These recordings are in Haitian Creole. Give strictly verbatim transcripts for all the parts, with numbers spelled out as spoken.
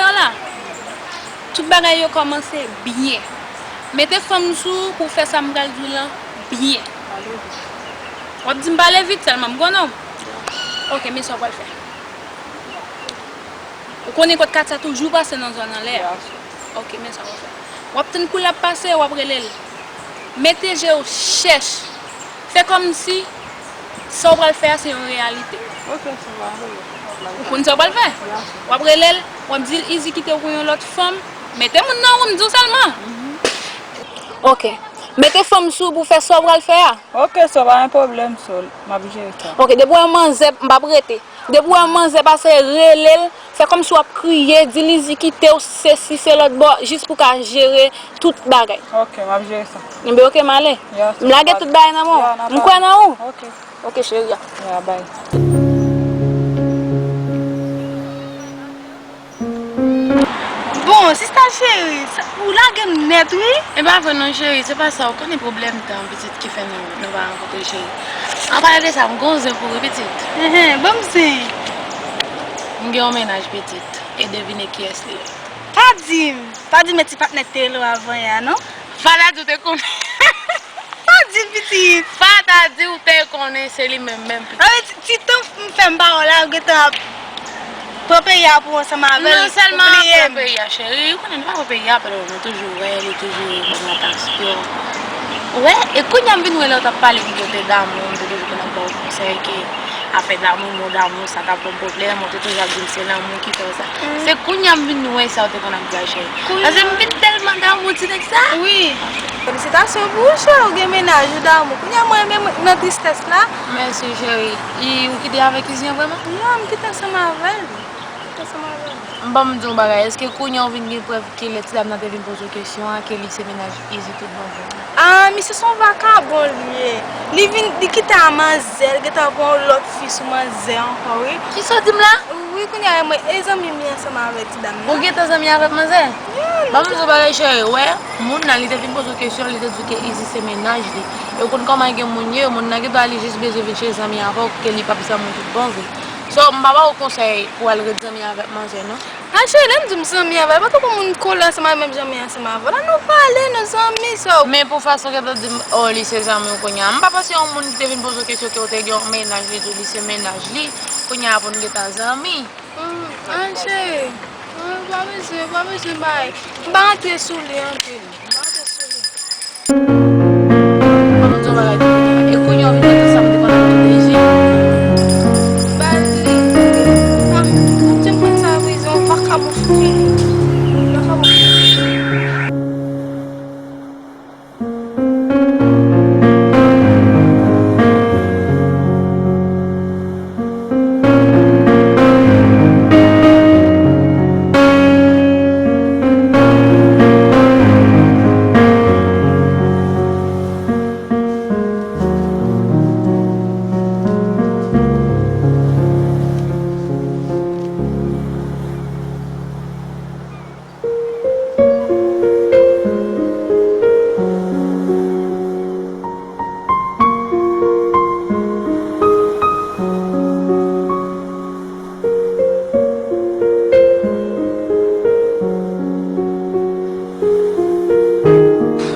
Viola, tout bagay yo kòmanse byen. Mete fanm sou ou pou w fè sa m pral di w lan byen. W ap di m pale vit sèlman, m konnen w. Ok, men sa w pral fè. Ou konnen kot Katia toujou pase nan zòn anlè a. Ok, men sa w ap fè. W ap tann kou l ap pase, w ap rele l. Mete je w chèch. Fè kòmsi sa w pral fè a se yon reyalite. Ok, se pa yon pwoblèm. Ou konn sa w pral fè? W ap rele l, w ap di l Izi kite w pou yon lòt fanm. Mete moun nan woum, di w sèlman. Ok. Mete fanm sou pou fè sa w pral fè a. Ok, se pa yon pwoblèm, Sol. M ap jere sa. Ok, depi w wè manzè, m p ap rete. Depi w wè manzè pase, rele l, fè kòmsi w ap kriye, di l Izi kite w, sesi, se lòt bò, jis pou w ka jere tout bagay. Ok, m ap jere sa. Enben, ok, m ale. M lage tout bagay nan men w. M kwè nan ou. Ok. Ok, cheri a. Ya, bay. Bon, sista cheri, sa, ou lage m nèt, wi. E pa vre non, cheri, se pa sa. Ou konnen pwoblèm tan, pitit, ki fè nou, nou pa rankontre, cheri. An pale de sa, m gen yon zen pou ou, pitit. Enhen, ban m zen. M gen yon mennaj, pitit, e devine kiyès li ye. Pa di m, pa di m e ti patnè k te rele w avan yè a, non? Fada di w te konnen. Pa di pitit. Fada di w te konnen se li menm menm pitit. Anben, ti, ti tan m fè m pawòl la, ou gentan ap pran peyi a pou ansanm avè l. Non sèlman ap pran peyi a, cheri. Ou konnen nou pa pran peyi a, paske nou toujou wè, li toujou ban nou atansyon. Ou wè, e kounye a m vin wè lè w t ap pale m kote damou, m te toujou konn ap ba w konsèy ke afè damou, mo damou, sa t ap yon pwoblèm, ou te toujou ap di m se lanmou ki fè w sa. Se kounye a m vin wè sa w te konn ap di a, cheri. Paske m vin tèlman damou ti nèg sa. Wi. Felisitasyon pou ou, cheri, ou gen mennaj ou damou. Kounye a mwen menm nan tristès la. Mèsi, cheri. E ou kite avèk Izi an vrèman? Non, m kite ansanm avè l. M kite ansanm avè l. M ban m di w yon bagay, èske kounye a w vin gen prèv ke lè ti dam nan te vin poze w kesyon an, ke li se mennaj Izi tout bon vre? Ah, misye se yon vakabon li ye. Li vin, li kite a manzè, li gentan pran yon lòt fi sou manzè ankò, wi. Kisa w di m la? Wi, kounye a, mwen, e zanmi m ye ansanm avè ti dam nan. Ou gentan zanmi avèk manzè? Ban m di w bagay, cheri, wè, moun nan, li te vin poze w kesyon, li te di w ke Izi se mennaj li. E w konn kòman gen moun ye, moun nan gen dwa li jis bezwen vin chèche zanmi avè w, ke li p ap zanmi w tout bon vre. So, m pa ba w konsèy pou w al ret zanmi avèk manzè, non. A, cheri, lè m di m zanmi avè l, pa tankou moun kole ansanm avè m, zanmi ansanm avè l. Ann nou pale, nou zanmi, so. Men pou fason ke w di m, oh, li se zanmi w kounye a. M pa panse yon moun ki te vin poze w kesyon ke w te gen yon mennaj, li di w li se mennaj li, kounye a pou n gentan zanmi. Hmm, a, cheri. Hmm, pa bezwen, pa bezwen bay. M pa antre sou li anpil. M pa antre sou li. Ban m di w bagay tou. E kounye a w vin mete sa m te konn ap di w deja. Baz li. Ah, Bondye m konn sa wi, se yon vakabon fini. Vakabon fini.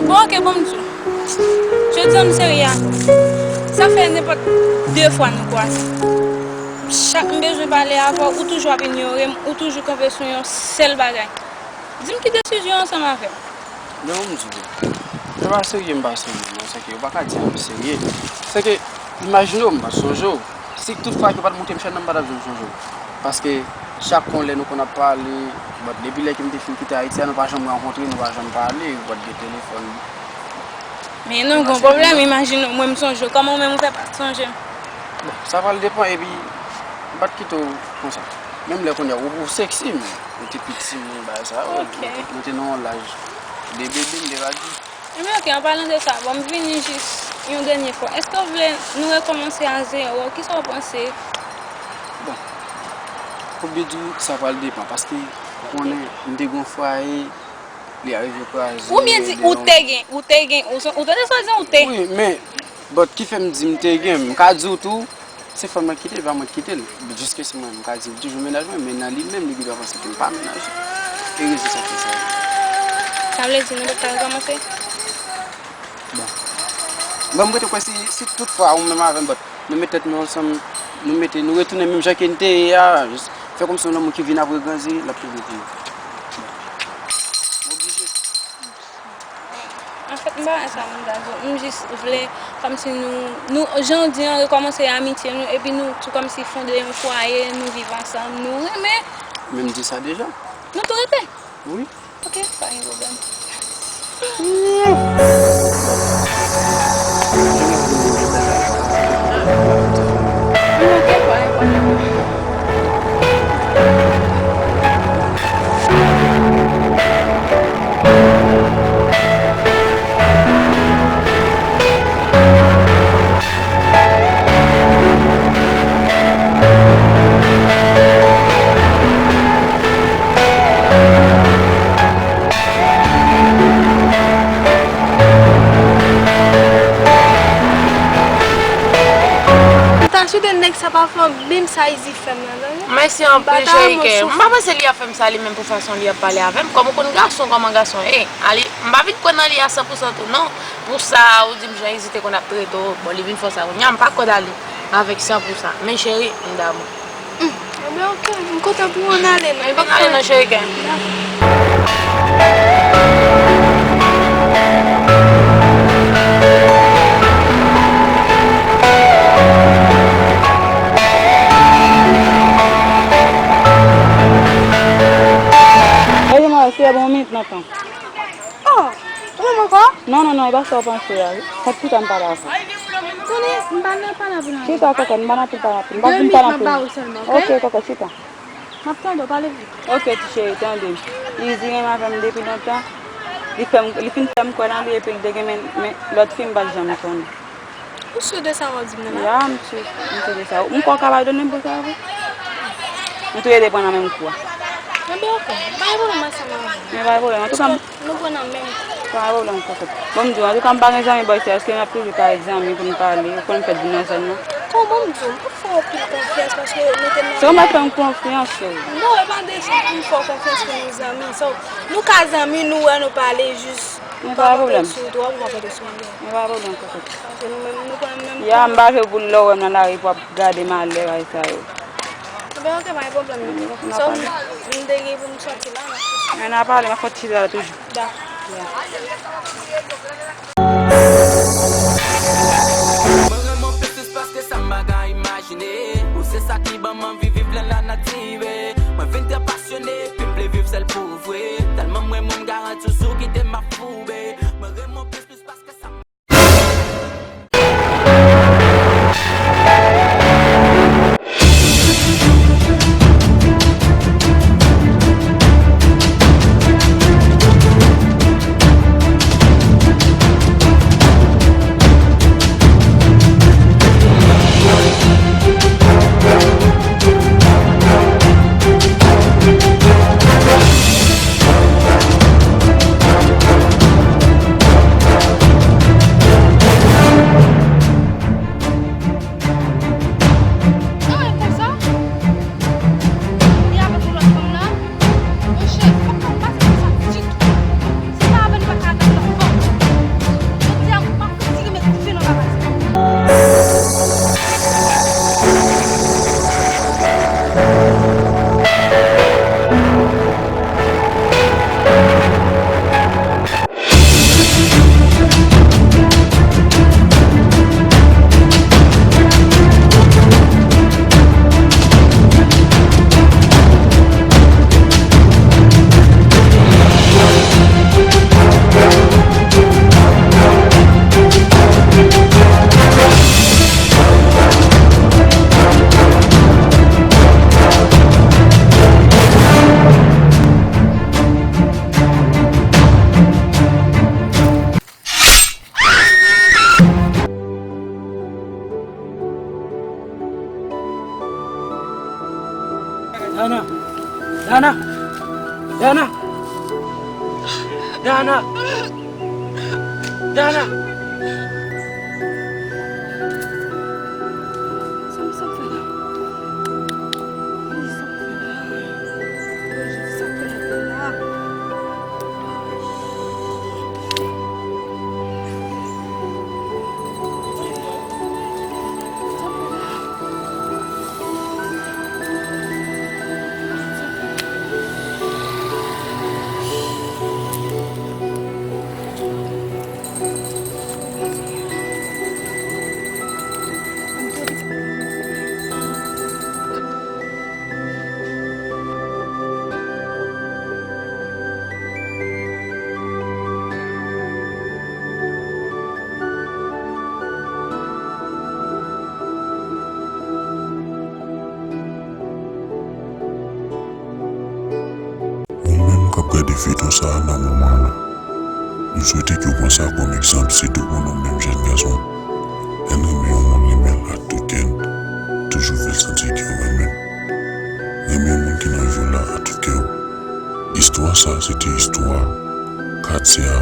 Bon, ok, ban m di w. Jodi a m serye avè w. Sa fè nenpòt de fwa nou kwaze. Chak m bezwen pale avè w, ou toujou ap inyore m, ou toujou kanpe sou yon sèl bagay. Di m ki desizyon ansanm avè m. Men ou m di w, se pa serye m pa serye non, se ke ou pa ka di a m serye. Se ke, imajine w, m pa sonje w. Si tout fwa ke w pa t montre m chèn nan, m pa t ap janm sonje w. Paske chak yon lè nou konn ap pale, but depi lè ke m te fin kite Ayiti a, nou pa janm rankontre, nou pa janm pale, but gen telefòn. Men nou gon pwoblèm, imajine w, mwen m sonje w, kòman ou menm ou fè pa t sonje m? Bon, sa pral depann, epi m pa t kite w konsa. Menm lè kounye a, ou, ou sexy, men ou te pi timoun, bagay sa yo, nou te, nou te nan yon laj de bebe, m te va di. Ebyen, ok, an palan de sa, bon, m vini jis yon dènye fwa. Èske w vle nou rekòmanse a zewo? Kisa w panse? Bon, pou byen di w, sa pral depann, paske ou konnen, m te gon fwaye, li arive kraze. Oubyen di, ou te gen, ou te gen, ou, ou tande sa w di, ou te. Wi, men, but ki fè m di m te gen, m ka di w tou, Se fanm nan ki kite l, pa mwen ki kite l. Jiskaske mwen, m ka di l toujou mennaj mwen, men nan li menm, li gen dwa panse ke m pa mennaj li. E rezon sa k fè sa. Sa vle di nou pa t ka rekòmanse? Bon. Bon, m rete kwè si, si tout fwa ou menm avè m, but, nou met tèt nou ansanm, nou mete, nou retounen menm jan ke n te ye a, jis fè kòmsi yon lanmou ki vin apre grandi, l ap toujou vini. Bon. M oblije. Anfèt, m pa wè sa moun ta di w. M jis vle, kòmsi nou, nou, jan w di an, rekòmanse amitye nou, epi nou tou kòmsi fonde yon fwaye, nou viv ansanm, nou renmen. Men m di sa deja. Nou tou rete? Wi. Ok, pa gen pwoblèm. Ok, pa gen pwoblèm. M ta swete nèg sa pa fè yon bim sa Izi fè m nan, tande. Mèsi anpil, cheri kè. M pa panse li ap fè m sa li menm pou fason li ap pale avè m. Kòm ou konn gason, kòman gason ye. Ali, m pa vin kwè nan li a san pou san tou, non. Pou sa, ou di m jan Izi te konn ap trete w, bon, li vin fè w sa kounye a, m pa kwè nan li avèk san pou san. Men cheri, m damou. Hmm, enben, ok, m kontan pou ou, ann ale non, e pa... Ann ale non, cheri kè. Ey, mwen, se bon, minit nan tan. Oh, ou menm ankò? Non, non, non, e pa sa w panse a, wi. Fòk chita m pale avè w. Konnen, m pa nan pale avè w. Chita, kòkòt, m pa nan anpil pale anpil. M pa vin pale anpil. De minit, m ap ba ou sèlman, ok? Ok, kòkòt, chita. M ap tande w, pale vit. Ok, ti cheri, tande. Izi renmen avè m depi lontan. Li fè m, li fin fè m kwè nan li, epi l te gen men, men lòt fi, m pa t janm konnen. Ou si de sa w ap di m nan la? Ya, m si, m si de sa. M kwè w ka bay de nenpòt sa vre. Nou tou le de pran nan menm kou a. Enben, ok. Pa gen pwoblèm ansanm avè w. Men pa gen pwoblèm. Antouka, m... Nou pran nan menm kou. Pa gen pwoblèm, kòkòt. Bon, m di w, antouka, m pa gen zanmi bòy, se èske n ap toujou parèt zanmi pou n pale, ou konn fèt vin nan zòn nan? Kòman m di w, m pa fè w anpil konfyans paske nou te nan... Se ou mèt fè m konfyans, cheri. Non, e pa de sa pou m fè w konfyans pou nou zanmi. So, nou ka zanmi, nou wè, nou pale, jis... Men pa gen pwoblèm. Sou dwòg, ou pa pote sou mwen. Men pa gen pwoblèm, kòkòt. Paske nou menm, nou pran menm... Ya, m pa jwe pou lè w wè m nan lari pou w ap gade malè bagay sa yo. Enben, ok, pa gen pwoblèm, non. So, m te gen pou m sòti la, n ap sòti. Men n a pale, m ap fè w ti la toujou. Dakò. Ya. Mwen renmen w plis, plis paske sa m pa ka imajine. Ou se sa ki ban m anvi viv plen la nati, wi. Mwen vin trè pasyone, epi m vle viv sèl pou vre. Tèlman m renmen w, m garanti w, si w kite m ap foube. Mwen renmen w plis, plis paske sa m... Sa w wè konsa? Li avèk yon lòt fanm la? Monchè, fòk mwen pase konsa ditou. Si pa avè l, m pa ka avè lòt fanm. Jodi a, m ap retire men dife nan bagay sa. Dana! Dana! Dana! Dana! Dana! Sa m santi Gade feyton sa a nan moman an. M swete ke w pran sa kòm egzanp, sitou pou nou menm jèn gason. Lè n renmen yon moun, renmen l ak tout kè n, toujou fè l santi ke w renmen l. Renmen moun ki nan vi w la ak tout kè w. Istwa sa a se te istwa Katia,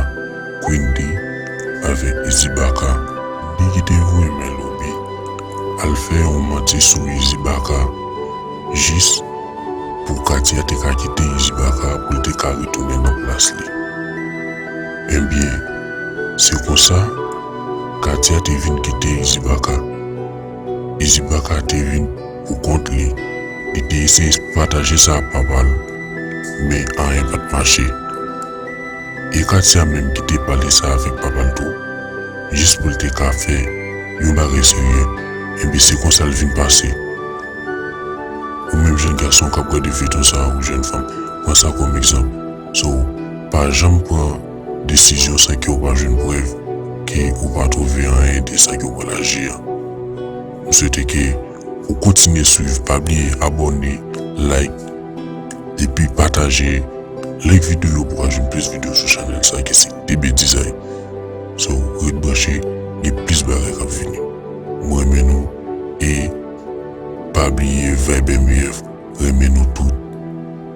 Quindy avèk Izzy Baka. Quindy ki te voye men Lobi al fè yon manti sou Izzy Baka jis pou Katia te ka kite Izzy Baka pou l te ka retounen nan plas li. Ebyen, se konsa, Katia te vin kite Izzy Baka. Izzy Baka te vin pou kont li. Li te eseye pataje sa ak papa l, men anyen pa t mache. E Katia menm ki te pale sa avèk papa l tou, jis pou l te ka fè yon bagay serye. Ebyen, se konsa l vin pase. Ou menm jèn gason k ap gade feyton sa a, ou jèn fanm, pran sa kòm egzanp. So, pa janm pran desizyon san ke w pa jwenn prèv, ke w pa twouve anyen de sa ke w pral aji a. M swete ke ou kontinye swiv, pa bliye abòne, like, epi pataje, like videyo pou ka jwenn plis videyo sou chanèl sa ki se T B Design. So, ret branche, gen plis bagay k ap vini. Mwen renmen nou e pa bliye Vibe M U F renmen nou tout.